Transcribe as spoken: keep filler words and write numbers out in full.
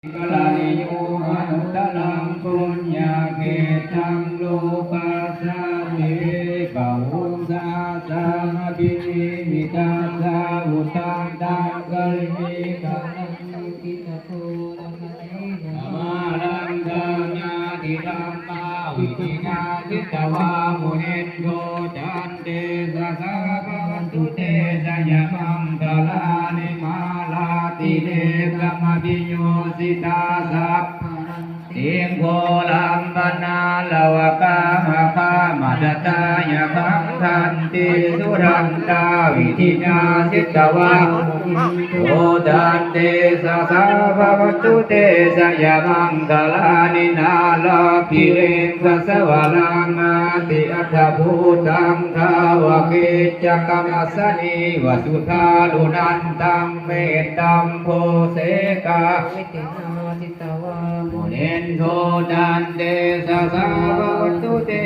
karaṇīyo anuttaraṃ puññakkhettaṃ lokassāti. Bāhuṃ sahassamabhinimmitasāvudhantaṃ girimekhalaṃ uditaghorasasenamāraṃ dānādidhammavidhinā jitavā munindo taṃ tejasā bhavatu te jayamaṅgalāni. Mārātirekamabhiyujjhitasabbarattiṃ ghorampanāḷavakamakkhamathaddhayakkhaṃ khantīsudantavidhinā jitavā munindo taṃ tejasā bhavatu te jayamaṅgalāni. Nāḷāgiriṃ gajavaraṃ atimattabhūtaṃ dāvaggicakkamasanīva sudāruṇantaṃ mettambusekavidhinā jitavā munindo taṃ tejasā bhavatu te